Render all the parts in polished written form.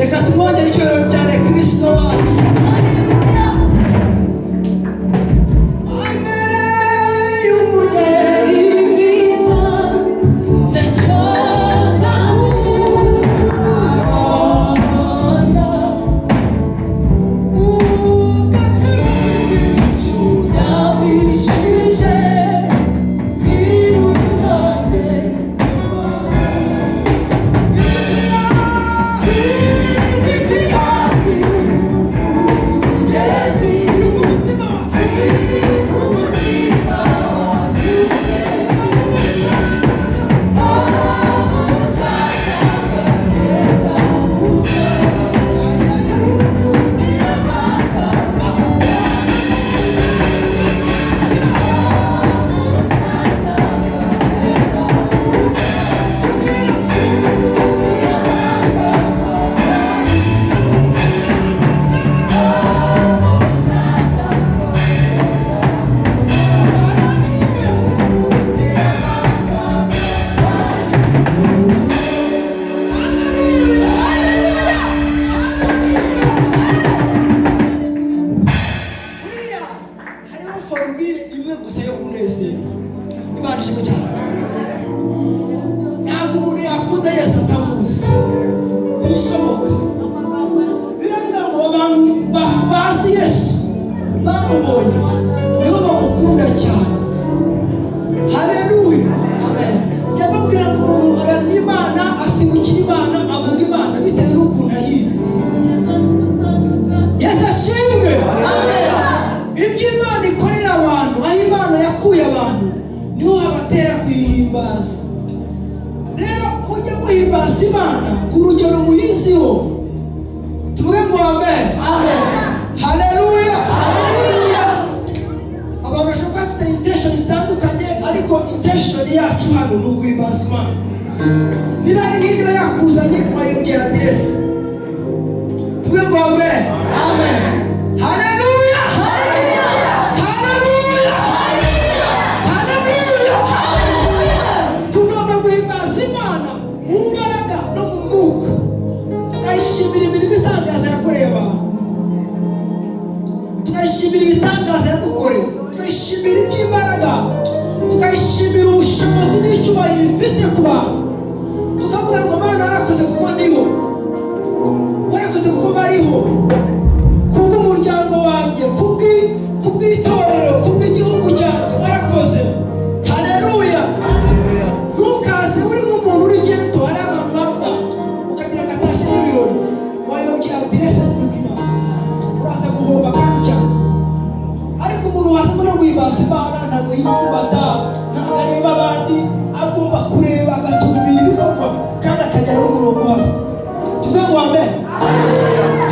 Reka tumwongere icyubahiro cyane Kristo wacu. Imbere y'umugeni mwiza Ndacoza kubona ubwatsi bw'isi uryamishije iruhande rw'amazi. Igiti hafi y'umugezi Iri ku mutima ku mutima wanjye amusasaga neza Buriya hariho formule imwe gusa yo kunezerwa. Imana ishimwe cyane. Ntabwo umuntu yakunda Yesu atamuzi, ntibishoboka. Biravuga ngo abantu bazi Yesu, bamubonye, nibo bamukunda cyane. Haleluya! Yababwira ngo umuntu aramya Imana, asimukira Imana, avuga Imana bitewe n'ukuntu ayizi. Yesu ashimwe. Ibyo Imana ikorera abantu, aho Imana yakuye abantu, niho habatera kuyihimbaza. Rero mujye muhimbaza Imana ku rugero muyiziho. Tuvuge ngo amen. Haleluya! Abantu bashobora kuba bafite intention zitandukanye, ariko intention yacu hano ni uguhimbaza Imana. Niba hari n'indi iba yakuzanye, wayongera aderesi. Tuvuge ngo amen. Haleluya! Haleluya! Haleluya! Tugomba guhimbaza Imana mu mbaraga no mu mwuka, tukayishimira imirimo itangaza yakoreye abantu, tukayishimira ibitangaza yadukoreye, tukayishimira iby'imbaraga, tukayishimira ubushobozi n'icyubahiro ifite ku bantu, tukavuga ngo: "Mana, warakoze kuko ndiho, warakoze kuko bariho, kubw'umuryango wanjye, kubw'itorero, kubw'igihugu cyanjye, warakoze." Haleluya! Ntukaze uri nk'umuntu uri gento. Hari abantu baza ukagira ngo atashye n'ibirori, wayobye aderese kuri kw'Imana, uraza guhomba kandi cyane. Ariko umuntu wazanywe no guhimbaza Imana ntabwo yipfumbata, ntabwo areba abandi, agomba kureba agatumbira ibikorwa kandi akagera n'umurongo wabo. Tuvuge ngo amen.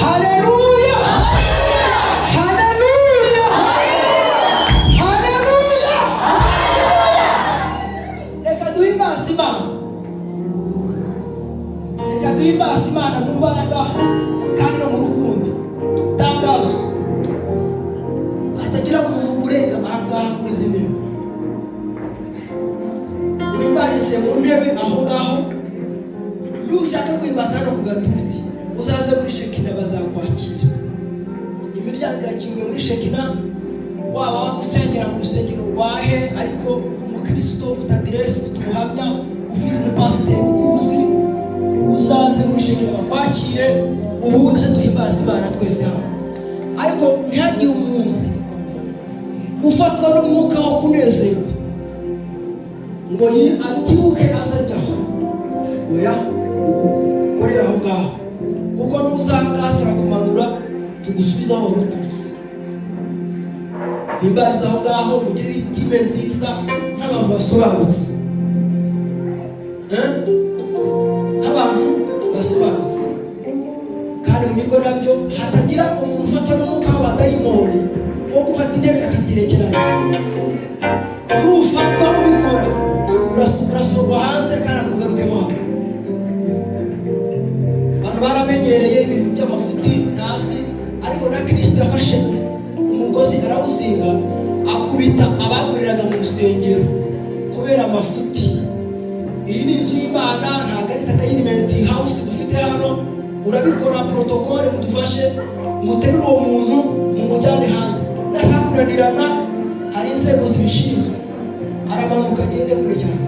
Haleluya! Haleluya! Haleluya! Reka duhimbaze Imana, reka duhimbaze Imana mu mbaraga kandi no mu rukundo. Tangazo: hatagira umuntu urenga ahangaha muri izi ntebe. Wimbarize mu ntebe aho ngaho. Nushaka kwimbaza hano ku gatuti, uzaze muri Shekina, bazakwakira. Imiryango irakinguye muri Shekina. Waba usengera mu rusengero rwahe, ariko uri umukristo, ufite aderesi, ufite ubuhamya, ufite umupasiteri ukuzi, uzaze muri Shekina bakwakire, ubundi uze duhimbaze Imana twese hano. Ariko ntihagire umuntu ufatwa n'umwuka wo kunezerwa ngo atibuke azajya aho. Oya, korera aho ngaho, kuko nuzanga turakumanura tugusubiza aho wari uturutse. Himbariza aho ngaho, mugire itime nziza nk'abantu basobanutse. Eh? Nk'abantu basobanutse kandi munyurwe nabyo. Hatagira umuntu ufatwa n'umwuka w'abadayimoni wo gufata intebe akazigerekeranya. Nufatwa ubikora, urasohorwa hanze kandi akugarukemo hano. Abantu baramenyereye ibintu by'amafuti ntazi, ariko na Kirisito yafashe umugozi arawuzinga, akubita abaguriraga mu rusengero kubera amafuti. Iyi ni inzu y'Imana, ntabwo ari entertainment house dufite hano. Urabikora protocole, mudufashe muterure uwo muntu mumujyane hanze. Nashaka kunanirana, hari inzego zibishinzwe, aramanuka agende kure cyane.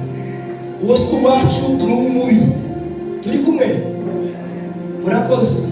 Uwo si uwacu, ni uw'umubi. Turi kumwe? Murakoze.